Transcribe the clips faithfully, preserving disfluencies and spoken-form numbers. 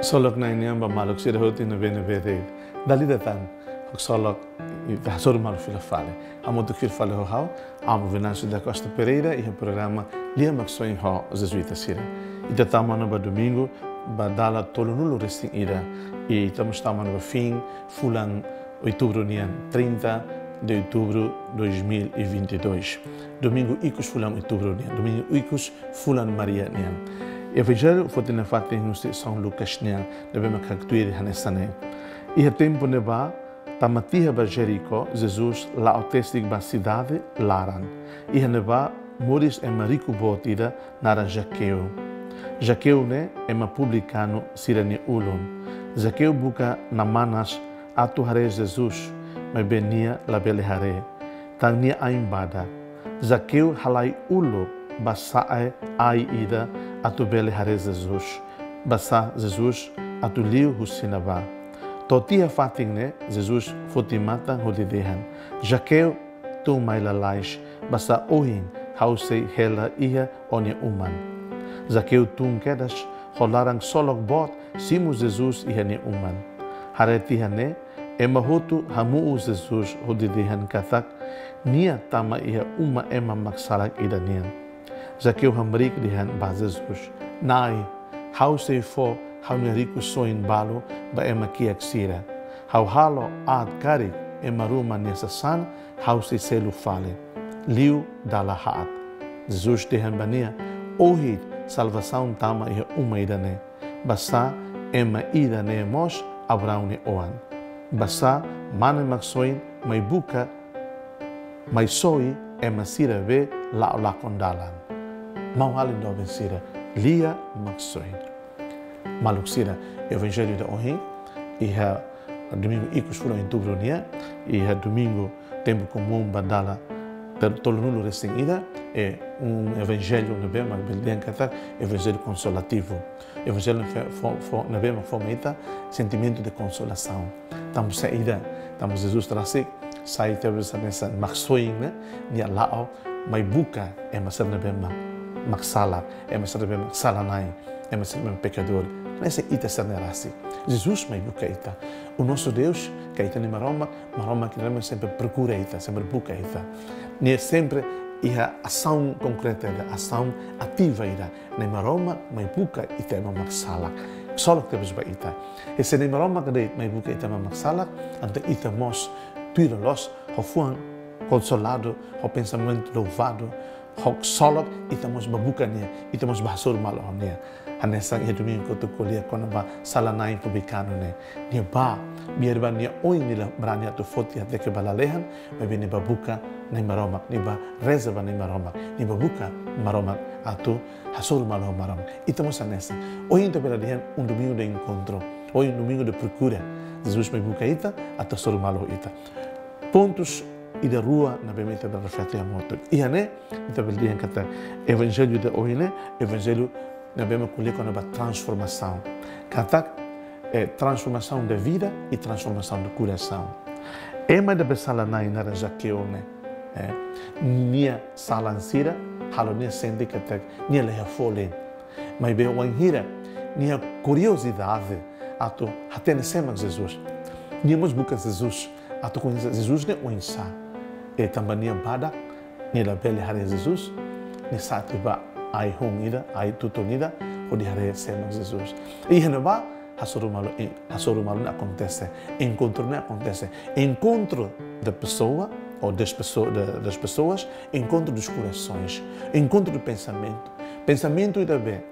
Ksolok Na'i nian ba maluk sira hotu iha ne'ebé-ne'ebé de'it. Dala ida tan, ksolok, ita hasoru malu fila fali. Hamutuk fila fali ho ha'u, Amo Venâncio da Costa Pereira, iha programa Lia Maksoin ho Jezuita sira. Ita tama ona ba domingu, ba dala tolunulu-resin-ida. I ita mós tama ona ba fin fulan Outubru nian, trinta de outubro de dois mil e vinte e dois. Domingu ikus fulan Outubru nian, domingu ikus fulan Maria nian. Evanjellu foti nafatin husi São Lucas nian, ne'ebé mak haktuir hanesan ne'e. Iha tempu ne'ebá, tama tiha ba Jericó, Jesus la'o tesik ba sidade laran. Iha ne'ebá moris ema riku boot ida naran Zaqueu. Zaqueu ne'e ema publikanu sira-nia ulun. Zaqueu buka namanas atu haree Jesus, maibé nia labele haree, tan nia ain badak. Zaqueu halai uluk ba sa'e ai ida atu bele haree Jesus, basá Jesus atu liu husi ne'ebá. To'o tiha fatin ne'e, Jesus foti matan hodi dehan: Zaqueu, tun mai lalais, basá ohin ha'u sei hela iha ó-nia uman. Zaqueu tun kedas, ho laran ksolok boot, simu Jesus iha nia uman. Haree tiha ne'e, ema hotu hamu'u Jesus hodi dehan katak nia tama iha uma ema maksalak ida nian. Zaqueu hamriik dehan ba Jesus: Na'i, ha'u sei fó ha'u-nia rikusoin balu ba ema kiak sira. Ha'u halo aat karik ema ruma nia sasán, ha'u sei selu fali. Liu dala haat. Jesus dehan ba nia: Ohin salvasaun tama iha uma ida-ne'e, basá ema ida-ne'e mós Abraão nia oan. Basá Mane Maksoin mai buka, mai soi ema sira be la'o lakon dalan. Maun-alin doben sira, Lia Maksoin. Maluk sira, Evanjellu ida ohin, iha domingu ikus fulan Outubru nian, iha domingu tempu komún ba dala tolunulu-resin-ida, é um evanjellu ne'ebé mak bele dehan katak evanjellu konsolativu. Evanjellu ne'ebé fó, fó, ne'ebé mak fó mai ita sentimentu de konsolasaun. Tanba saida? Tanba Jesus rasik sai tebes hanesan maksoin ne'e, nia la'o mai buka ema sira ne'ebé mak, maksalak, ema sira ne'ebé mak sala-na'in, ema sira ne'ebé mak pekadór. Hanesan ita sira-ne'e rasik. Jesus mai buka ita. O nosso Deus, ka ita-nia Maromak, Maromak ida-ne'ebé sempre prokura ita, sempre buka ita. Nia sempre iha asaun konkreta ida, asaun ativa ida. Na'i Maromak mai buka ita ema maksalak. Ksolok tebes ba ita. I se Na'i Maromak de'it mai buka ita ema maksalak, entaun ita mós tuir loloos ho fuan konsoladu, ho pensamentu louvadu, ho ksolok, ita mós bá buka nia, ita mós bá hasoru malu ho nia. Hanesan iha domingu kotuk ko'alia kona-ba sala-na'in publikanu ne'e. Nia bá, biar ba nia oin nia la brani atu foti hateke ba lalehan, maibé nia bá buka Na'i Maromak, nia bá reza ba Na'i Maromak, nia bá buka Maromak atu hasoru malu ho Maromak. Ita mós hanesan. Ohin ita bele dehan um domingo de encontro, ohin domingu de prokura. Jesus mai buka ita atu hasoru malu ho ita. Pontus ida rua ne'ebé mak ita bele reflete hamutuk. Iha ne'e, ita bele dehan katak evanjellu ida ohin ne'e, evanjellu ne'ebé mak ko'alia kona-ba transformasaun. Katak, eh, transformação da vida e transformação do coração. Ema ida be sala-na'in naran Zaqueu ne'e, eh, nia salan sira halo nia sente katak nia la iha folin. Maibé wainhira nia kuriosidade atu hatene sé mak Jesus, nia mós buka Jesus, atu koñese Jesus ne'e oinsá. I tanba nia badak, nia labele haree Jesus, nia sa'e tiha ba ai-hun ida, ai-tutun ida, hodi haree sé mak Jesus. I iha ne'ebá, hasoru malu, hasoru malu ne'e akontese, enkontru ne'e akontese, encontro da pessoa, ou das pesso-, da, das pessoas, encontro dos corações, encontro do pensamento. Pensamentu ida be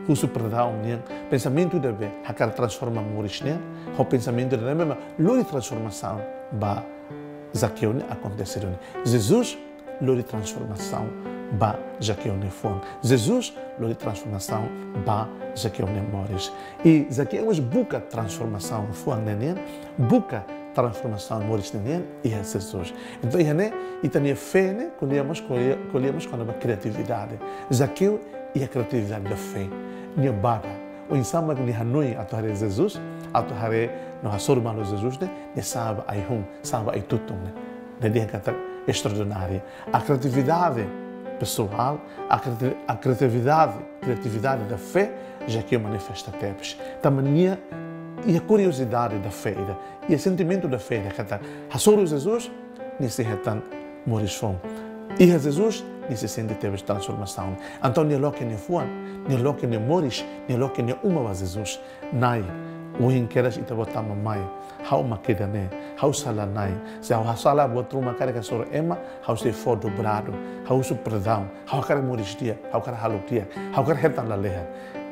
husu perdaun nian, pensamentu ida be hakarak transforma moris nian, ho pensamentu ida be mak lori transformasaun ba Zaqueu ne'e akontese duni. Jesus lori transformasaun ba Zaqueu nia fuan. Jesus lori transformasaun ba Zaqueu nia moris. I Zaqueu mós buka transformasaun fuan ne'e nian, buka transformasaun moris ne'e nian iha Jesus. Entaun, iha ne'e, ita-nia fé ne'e ko'alia mós, ko'alia, ko'alia mós kona-ba kriatividade. Zaqueu iha kriatividade da fé. Nia badak. Oinsá mak nia hanoin atu haree Jesus, atu haree no hasoru malu Jesus ne'e, nia sa'e ba ai-hun, sa'e ba ai-tutun ne'e. Nia dehan katak estraordinária. A criatividade pesoál, a kriati-, a kriatividade, kriatividade da fé, Zakeu manifesta tebes. Tanba nia iha kuriozidade da fé ida, iha sentimentu da fé ida katak hasoru Jesus, nia sei hetan moris foun. Iha Jesus, nia sei sente tebes transformasaun. Entaun nia loke nia fuan, nia loke nia moris, nia loke nia uma ba Jesus. Na'i, ohin kedas Ita-Boot tama mai. Ha'u mak ida-ne'e, ha'u sala Na'i. Se ha'u sala buat ruma karik hasoru ema, ha'u sei fó dobradu. Ha'u husu perdaun, ha'u hakarak moris di'ak, ha'u hakarak halo di'ak, ha'u hakarak hetan lalehan.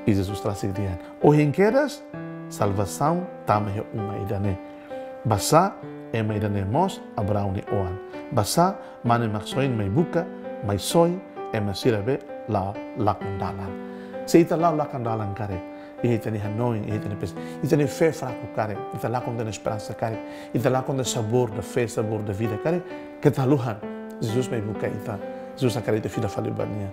I Jesus rasik dehan: Ohin kedas, salvasaun tama iha uma ida-ne'e. Basá ema ida-ne'e mós Abraão nia oan. Basá mane Maksoin mai buka, mai soi ema sira be la'o lakon dalan. Se ita la'o lakon dalan karik, iha ita-nia hanoin, iha ita-nia pes-, ita-nia fé fraku karik, ita lakon ita-nia esperansa karik, ita lakon ita-nia sabor da fé, sabor da vida karik, keta haluha, Jesus mai buka ita, Jesus hakarak ita fila fali ba Nia.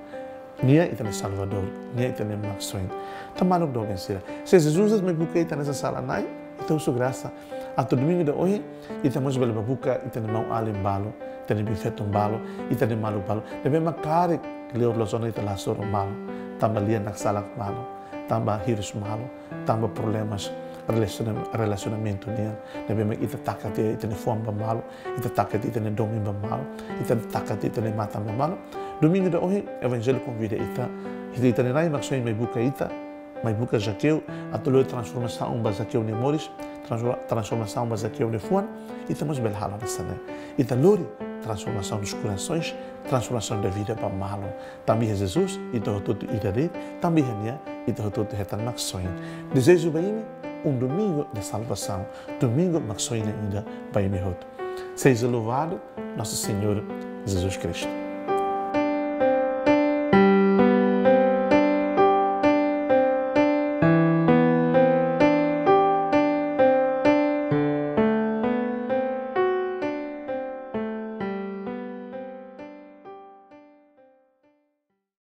Nia ita-nia Salvadór, Nia ita-nia Maksoin. Tan maluk doben sira, se Jesus mai buka ita hanesan sala Na'i, ita husu grasa atu domingu ida ohin ita mós bele bá buka ita-nia maun-alin balu, ita-nia biin-feton balu, ita-nia maluk balu ne'ebé mak karik kleur loos ona ita la hasoru malu, tanba lia naksalak malu, tanba hirus malu, tanba problemas relasiona-, relasionamentu nian, ne'ebé mak ita taka tiha ita-nia fuan ba malu, ita taka tiha ita-nia domin ba malu, ita taka tiha ita-nia matan ba malu. Domingu ida ohin, Evanjellu konvida ita, ita, ita-nia Na'i Maksoin mai buka ita, mai buka Zakeu, atu lori transformasaun ba Zakeu nia moris, transfor-, transformasaun ba Zakeu nia fuan, ita mós bele halo hanesan ne'e. Ita lori transformação dos corações, transformação da vida ba malu. Tanba iha Jesus, ita hotu-hotu ida de'it, tanba iha Nia, ita hotu-hotu hetan Maksoin. Dezeju ba imi um domingo de salvação, domingu Maksoin ida ba imi hotu. Seja louvado nosso Senhor Jesus Cristo.